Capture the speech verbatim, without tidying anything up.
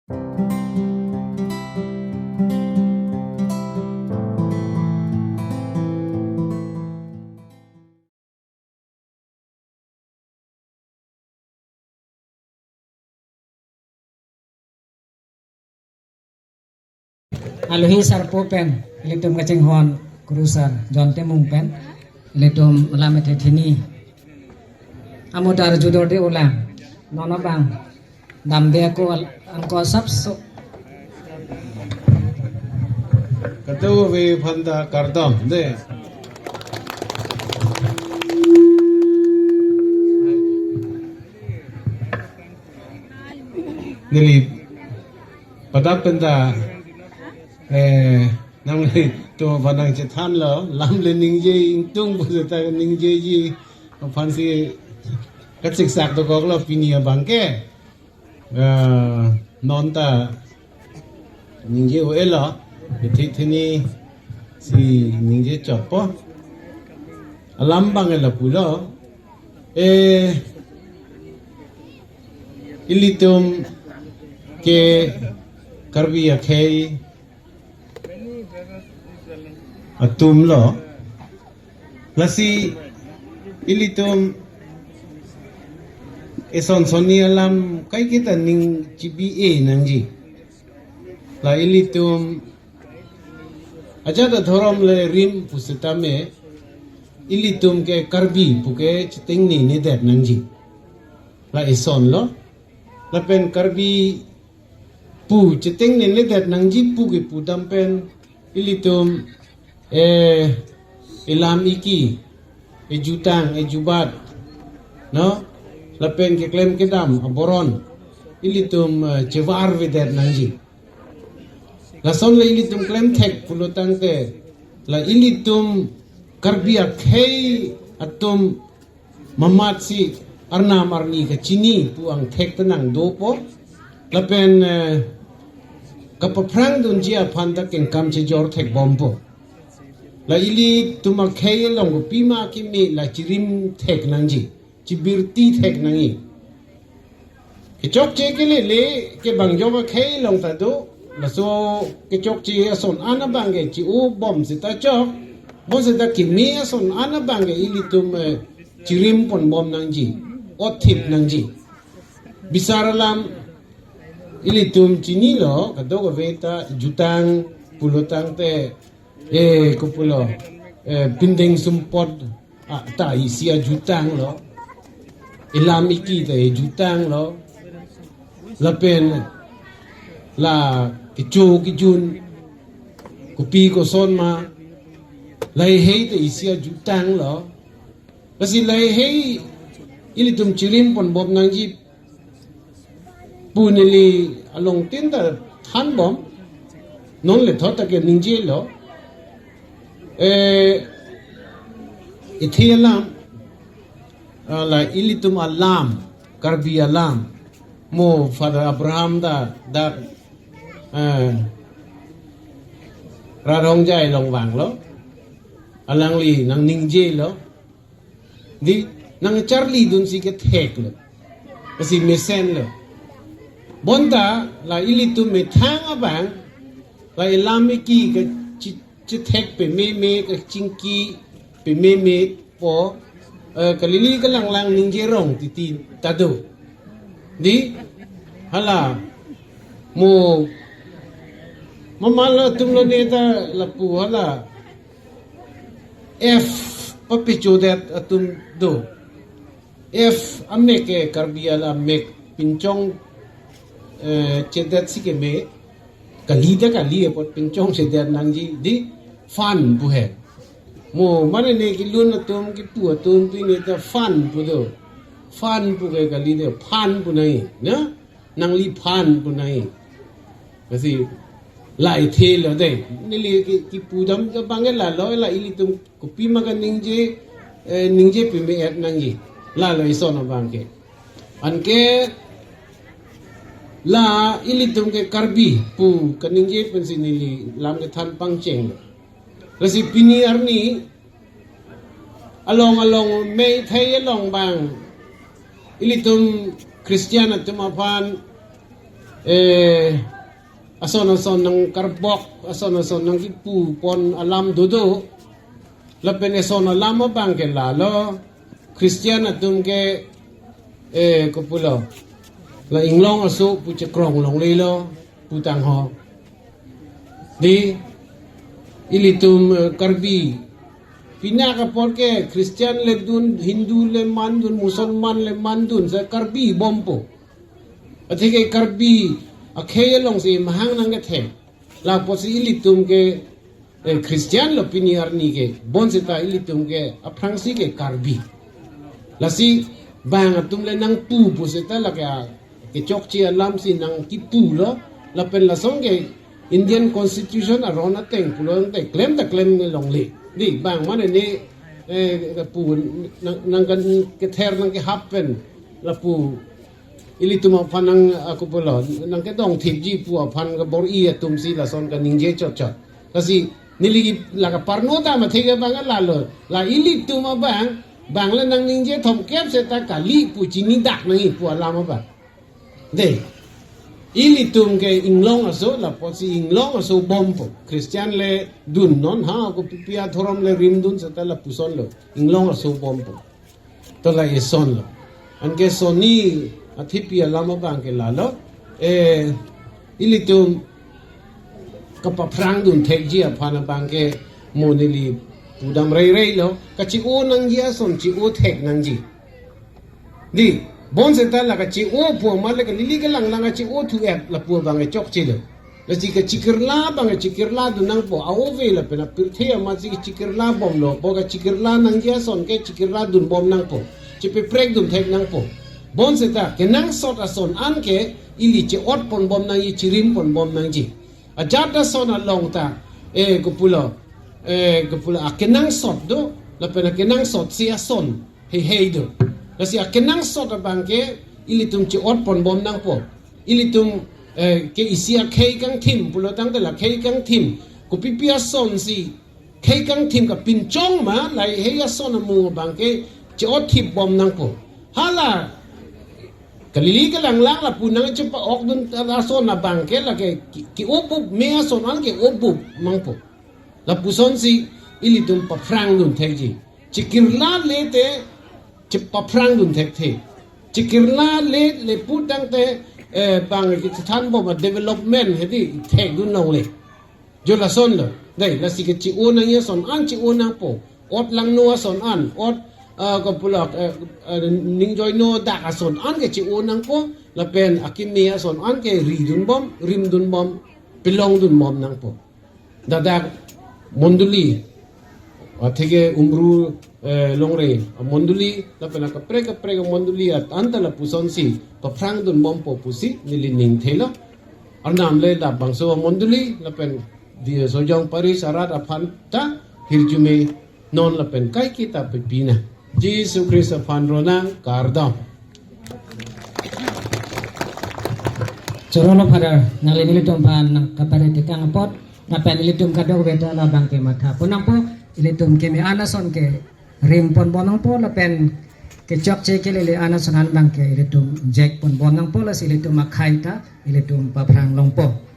Alohi sarpo pen ilitum kachinghon kurusar John Timung pen ilitum lam ethethini amudar judor de ulang nono bang damde ako al-, angko sapso. Katu ve phanta kardom de. Neli padap penta, eh, nang to vanang chethan lo, lam le ningje ingtung pu seta ningjeji aphansi kachiksak dokok lo pini abang ke. Eh, non ta ningje o elo, ethethini si ningje chotpo. Alam bang elo pulo. Eh, ilitum ke Karbi akhei atum lo. Lasi ilitum eson sonni alam kaiketa ning chibi-e nangji. La ilitum ajat adhorom le rim pu setame ilitum ke Karbi puke chitengnene det nangji. La eson lo. Lapen Karbi pu chitengnene det nangji pu ke pudam pen ilitum, eh, elam iki, ejutang, ejubat, no? Lapen keklem kedam aboron ilitum, eh, chevar vedet nangji. Lason le ilitum klem thek pulo tangte la ilitum Karbi akhei atum mamat si arnam arni kachini pu angthek tenang dopo. Lapen, eh, kapaphrang dunji aphan ta kengkam chejor thek bompo. La ilitum akhei along kopima kimi la chirim thek nangji, chibirti thek nangji. Kechokche kelele kebang jok akhei along ta do, laso kechokche ason an abang ke chi-o bom seta chok, bom seta kimi ason an abang ke ilitum, eh, chirim pon bom nangji, othip nangji. Bisar alam ilitum chinilo, kadokave ta jutang pulo tangte, eh, kopulo, eh, pindeng sumpot, ah, ta isi ajutang lo. Elam iki ta ejutang lo. Lapen la kecho kejun kopi koson ma. Lahei ta isi ajutang lo. Lasi lahei ilitum chirim pon bom nangji pu neli along tin ta than bom. Non le thot ta ke ningje lo. Eh, ithi alam, ah, la ilitum alam, Karbi alam. Mo Father Abraham ta dak, eh, Radhongjai along vanglo. Alangli nang ningje lo. Di, nang charli dunsi kethek lo. Lasi mesen lo. Bonta la ilitum methang abang, la elam iki ke chi-, chethek pememe, kachingki pememe po, eh, kalili kalanglang ningje rong titi ta do. Di, hala, mo, mamal atum lo ne ta lapu hala, F papichodet atum do. F amek ke Karbi alam mek pinchong, eh, chedet si keme, kali ta kali apot pinchong chedet nangji di fan pu he. Mo mane ne kelun atum kepu atum pi ne ta fan pu do. Fan pu ke kali de fan pu nai, na? Nangli fan pu nai. Lasi la ithe lo de. Neli ke, kepu dam ke bang ke la lo, la ilitum kopima kaningje, eh, ningje peme-et nangji. La lo ison abang ke. Anke la ilitum ke Karbi pu kaningje pensi neli lam kethan pangcheng lo. Lasi pini arni along along mei thei along bang ilitum Christian atum aphan eh, ason ason nangkarbok, ason ason nangkipu pon alam dodo. Lapen eson alam abang ke lalo, Christian atum ke, eh, kopulo, la Inglong aso pu chekrong longlelo putang ho. Dei, ilitum, eh, Karbi, pinak apor ke Christian le dun, Hindu le mandun, Musalman le mandun, sa Karbi bompo. Atheke Karbi akhei alongsi mahang nangkethe. Lapusi ilitum ke, eh, Christian lo pini arni ke, bonseta ilitum ke aphrangsi ke Karbi. Lasi bang atum le nangpu puseta lake a, kechokche alamsi nangkipulo, lapen lason ke Indian Constitution aron ateng pulo tangte klem ta klem longle. Dei, bang mane ne, eh, pu nang, nangkan kether nangkehap pen lapu ilitum aphan nang, ako pulo, nangkedongthipji pu aphan kabor-i atumsi lason kaningje chotchot. Lasi neli la kaparno ta mathe ke bang lalo. La ilitum abang, bang le nangningje thomkep seta kali pu chinidak nangji pu alam abang. Dei. Ilitum ke Inglong aso, lapusi Inglong aso bompo. Christian le dun non ha, kopipi adhorom le rimdun seta lapuson lo. Inglong aso bompo. To la eson lo. Anke sonni athepi alam abang ke lalo. Eh, ilitum kapaphrangdun thekji aphan abang ke mo neli pudam reirei lo. Kache-o nangji ason che-o thek nangji. Dei, bonseta la kache-o pu amat le kalili kalanglang kache-o thu-et lapu abang ke chokche lo. Lasi kachekirla abang ke chekirla dun nangpo, a-ove lapen apirthe amatsi chekirla bomlo, bo kachekirla nangji ason ke chekirla dun bom nangpo, chepeprekdun thek nangpo. Bonseta kenangsot ason an ke ili che-ot pon bom nangji, cherim pon bom nangji. Ajat ason along ta, eh, kopulo, eh, kopulo, akenangsot do, lapen akenangsotsi ason heihei do. Lasi akenangsot abang ke ilitum che-ot pon bom nangpo. Ilitum, eh, ke isi akhei kangthim pulo tangte la khei kangthim kopipi asonsi khei kangthim kapinchong ma, la heihei ason amung abang ke che-otthip bom nangpo. Hala kalili kalanglang lapu nangchepa-ok dun ason abang ke lake ke-, ke-obup me ason an ke-obup nangpo. Lapusonsi ilitum paphrangdun thekji. Chekirla le te chepaphrangdun thekthe. Chekirla le, le pu tangte, eh, bang ke chethan bom a-development hedi thekdun longle. Jo lason lo. Dei, lasi ke che-o nangji ason an che-o nangpo. Ot langno ason an, ot, ah, kopulo, eh, eh, ningjoino dak ason an ke che-o nangpo, lapen akimi ason an ke ridun bom, rimdun bom, pelongdun bom nangpo. Ladak mondoli, atheke Umru, eh, Longri mondoli, lapen akaprek kaprek mondoli at anta lapusonsi paphrangdun bompo pusi neli ning thelo. Arnam le labangso mondoli, lapen Dei Sojong Parish arat aphan ta hirjume non lapen kaiketa pipina. Jisu Khristo aphan ronang, kardom. Chorolo Father, nangli nelitum aphan nangkapare tekang apot, lapen ilitum kadokave ta labang ke matha pon nangpo, ilitum keme-an ason ke rim pon bom nangpo, lapen kechokche kelele-an ason an abang ke ilitum jek pon bom nangpo, lasi ilitum akhei ta ilitum paphrang longpo.